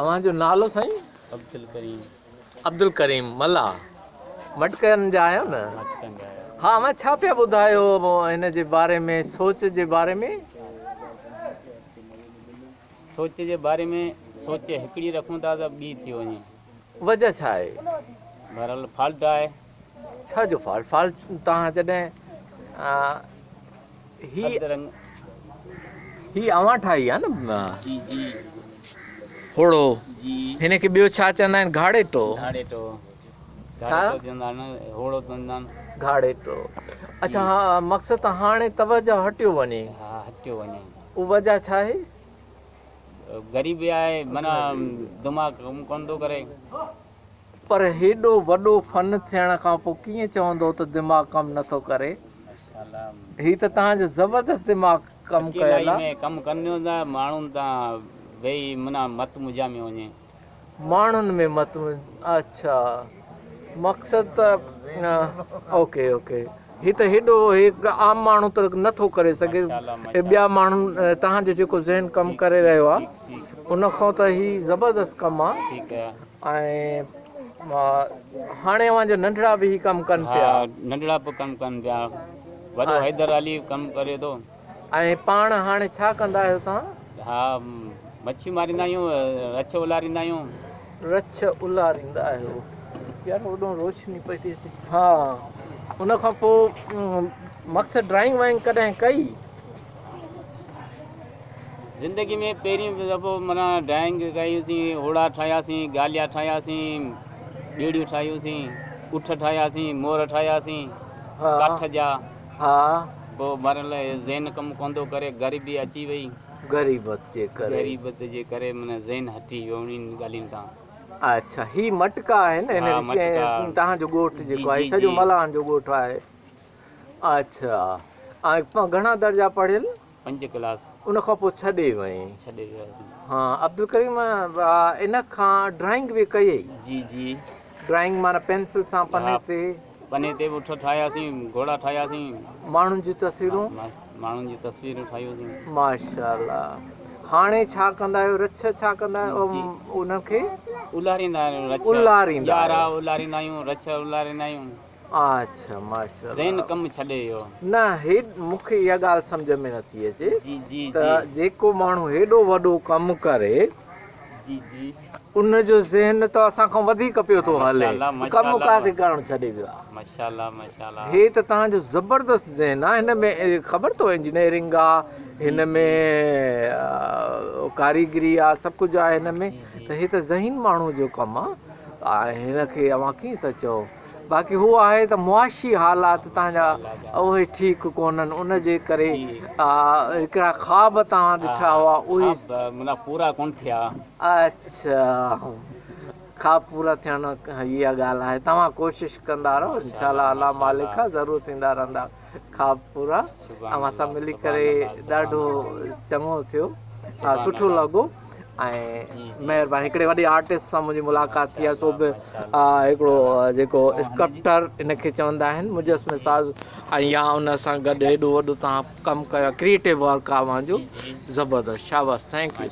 اوهان جو نالو سائين؟ عبدالڪريم. عبدالڪريم ملاح مٽڪن جا آهيو نه؟ مٽڪن جا آهيون. ها اوهان ڇا پيا ٻڌايو هن جي باري ۾ سوچ جي باري ۾؟ سوچ جي باري ۾ سوچ هڪڙي رکون ٿا ته ٻي ٿي وڃي. وجه ڇا آهي؟ بهرحال فالٽ آهي. ڇا جو فالٽ؟ فالٽ توهان جڏهن هي هي اوهان ٺاهي آ نه؟ جي جي. هوڙو. جي. هن کي ٻيو ڇا چوندا آهن گهاڙيٽو. گهاڙيٽو. گهاڙيٽو چوندا آهن هوڙو چوندا آهن. گهاڙيٽو. اڇا ها مقصد ته هاڻي توجه هٽيو وڃي. ها هٽيو وڃي. اهو وجه ڇا آهي؟ غريبي آهي معنيٰ دماغ ڪم ڪونه ٿو ڪري. پر هيڏو وڏو فن ٿيڻ کان پوء ڪيئن چوندو ته دماغ ڪم نه ٿو ڪري. هي ته توهان جو زبردست دماغ ڪم ڪيل آ. اڪيلائي ۾ ڪم ڪنديون ته ماڻهن تان ويهي معنيٰ مت مجامي وڃي. ماڻهن ۾ مت اڇا مقصد ته اوڪي اوڪي هي ته هيڏو هي عام ماڻهو ته نه ٿو ڪري سگهي ٻيا ماڻهو توهان جو جيڪو ذهن ڪم ڪري رهيو آ ان کان ته هي زبردست ڪم آ. ۽ هاڻي اوهان جو ننڍڙا به هي ڪم ڪن پيا. ها ننڍڙا به ڪم ڪن پيا. وڏو حيدر علي ڪم ڪري ٿو. ۽ پاڻ هاڻي ڇا ڪندا آهيو توهان؟ ها مڇي ماريندا آهيون، رڇ الاريندا آهيون. رڇ الاريندا آهيو. يار هوڏو روشني پئي ٿي اچي. ها ان کان پوء مقصد ڊرائنگ وائنگ ڪڏهن ڪئي؟ زندگي ۾ پهريون دفعو معنيٰ ڊرائنگ ڪئيسين، هوڙا ٺاهياسين، گاليا ٺاهياسين، ٻيڙيون ٺاهيوسين، اٺ ٺاهياسين، مور ٺاهياسين، ڪاٺ جا. پوء بهرحال ذهن ڪم ڪونه ٿو ڪري، غريبي اچي وئي. غريبت جي ڪري. غريبت جي ڪري معنيٰ ذهن هٽي ويو انهن ڳالهين تان. اڇا هي مٽڪا آهن هن توهان جو ڳوٺ جيڪو آهي سڄو ملاحن جو ڳوٺ آهي. اڇا ۽ گهڻا درجا پڙهيل؟ پنج ڪلاس. ان کان پوء ڇڏي وئين؟ ڇڏي وياسين. ها عبدالڪريم ان کان ڊرائنگ به ڪئي؟ جي جي. ڊرائنگ معنيٰ پينسل سان پني تي؟ پني تي به اٺ ٺاهياسين، گهوڙا ٺاهياسين. ماڻهن جون تصويرون؟ ماڻهن جون تصويرون ٺاهيوسين. ماشاءالله هاڻي ڇا ڪندا آهيو رڇ ڇا ڪندا آهيو انهن کي؟ الاريندا آهيون رڇ. الاريندا آهيو. ڄارا الاريندا آهيون رڇ الاريندا آهيون. اڇا ماشاءالله. ذهن ڪم ڇڏي ويو. نه هي مون کي اها ڳالهه سمجهه ۾ نٿي اچي جي جي ته جي. جيڪو ماڻهو هيڏو وڏو ڪم ڪري جي جي. ان جو ذهن ته اسان کان وڌيڪ پيو ٿو هلي ماشاءالله ڪم ماشاءالله ڪاٿي ڪرڻ ڇڏي ويو آهي. ماشاءالله ماشاءالله. هي ته توهان جو زبردست ذهن آهي هن ۾ خبر اٿو انجنيئرنگ آ جي هن جي. ۾ ڪاريگري آ سڀ ڪجهه آهي هن ۾ جي جي. ته هي ته ذهين ماڻهو جو ڪم آ ۽ هن کي اوهان ڪيئن ٿا چئو. باقي هو آهي ته معاشي حالات تان جا اهي ٺيڪ ڪونهن ان جي ڪري هڪڙا خواب توهان ڏٺا هئا اهي. خواب معنيٰ پورا ڪونه ٿيا. اڇا خواب پورا ٿيڻ اها ڳالهه آهي توهان ڪوشش ڪندا رهو انشاء الله الله مالڪ آهي ضرور ٿيندا رهندا خواب پورا اوهان سان ملي ڪري ڏاڍو چڱو ٿيو سٺو لڳو. ۽ مهرباني هڪڙي وڏي آرٽسٽ سان منهنجي ملاقات ٿي آهي سو به هڪڙو جيڪو اسڪلپٽر ان کي چوندا آهن مجسمي ساز ۽ يا ان سان گڏ هيڏو وڏو توهان ڪم ڪيو آهي ڪريئيٽو ورڪ آهي اوهان جو زبردست شاباس thank you.